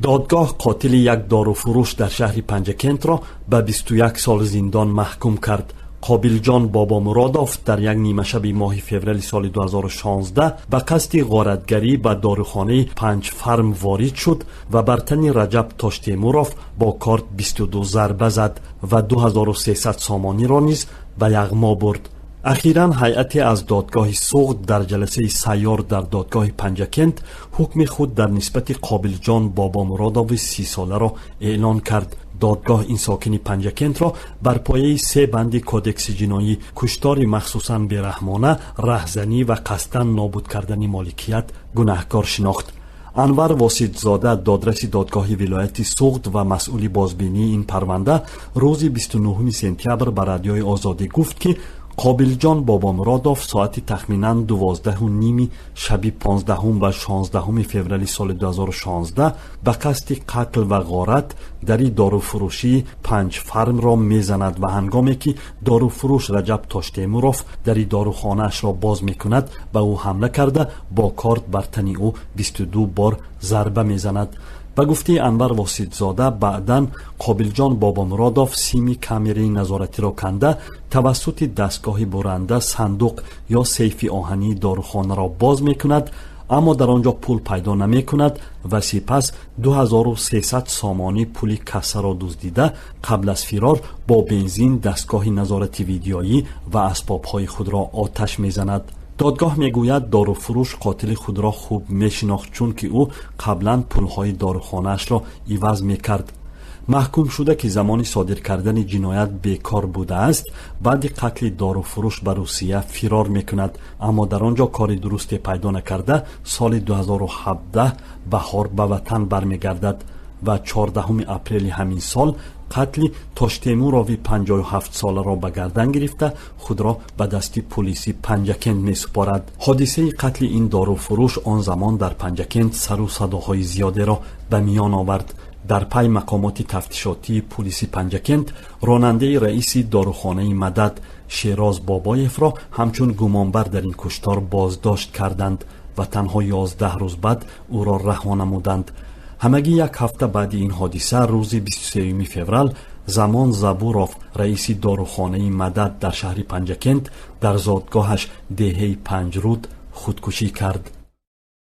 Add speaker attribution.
Speaker 1: Додгоҳ қотили як доруфурӯш дар шаҳри Панҷакентро ба 21 сол зиндон маҳкум кард. Қобилҷон Бобомуродов дар як нимашаби моҳи феврали соли 2016 ба қасди ғоратгарӣ ба дорухонаи Панҷфарм ворид шуд ва бар тани Раҷаб Тоштемуров бо корд 22 зарба зад ва 2300 сомониро низ ба яғмо бурд. Ахиран ҳайате аз додгоҳи Суғд дар ҷаласаи сайёр дар додгоҳи Панҷакент ҳукми худ дар нисбати Қобилҷон Бобомуродови 30-соларо эълон кард. Додгоҳ ин сокини Панҷакентро бар пояи се банди Кодекси ҷиноӣ: куштори махсусан бераҳмона, раҳзанӣ ва қасдан нобуд кардани моликият гунаҳкор шинохт. Анвар Воситзода, додраси додгоҳи вилояти Суғд ва масъули бозбинии ин парванда, рӯзи 29 сентябр ба Радиои Озодӣ гуфт, ки Қобилҷон Бобомуродов соати тахминан 12:30 шаби 15 ва 16 феврали соли 2016 ба қасди қатл ва ғорат дари доруфурӯшии Панҷфармро мезанад ва ҳангоме ки доруфурӯш Раҷаб Тоштемуров дари дорухонаашро боз мекунад, ба ӯ ҳамла карда, бо корд бар тани ӯ 22 бор зарба мезанад. Ба гуфтаи Анвар Воситзода, баъдан Қобилҷон Бобомуродов сими камераи назоратиро канда, тавассути дастгоҳи буранда сандуқ ё сейфи оҳании дорухонаро боз мекунад, аммо дар он ҷо пул пайдо намекунад ва сипас 2300 сомонӣ пули кассаро дуздида, қабл аз фирор бо бензин дастгоҳи назорати видеоӣ ва асбобҳои худро оташ мезанад. Додгоҳ мегӯяд, доруфурӯш қотили худро хуб мешинохт, чунки ӯ қаблан пулҳои дорухонаашро иваз мекард. Маҳкумшуда, ки замони содир кардани ҷиноят бекор будааст, баъди қатли доруфурӯш ба Русия фирор мекунад, аммо дар он ҷо кори дурусте пайдо накарда, соли 2017 баҳор ба ватан бармегардад ва 14 апрели ҳамин сол қатли Тоштемурови 57-соларо ба гардан гирифта, худро ба дасти пулиси Панҷакент месупорад. Ҳодисаи қатли ин доруфурӯш он замон дар Панҷакент сару садоҳои зиёдеро ба миён овард. Дар пай мақомоти тафтишотии пулиси Панҷакент ронандаи раиси дорухонаи Мадад Шероз Бобоевро ҳамчун гумонбар дар ин куштор боздошт карданд ва танҳо 11 рӯз баъд ӯро раҳо намуданд. Ҳамагӣ як ҳафта баъди ин ҳодиса, рӯзи 23 феврал, Замон Забуров, раиси дорухонаи Мадад дар шаҳри Панҷакент, дар зодгоҳаш, деҳаи Панҷруд, худкушӣ кард.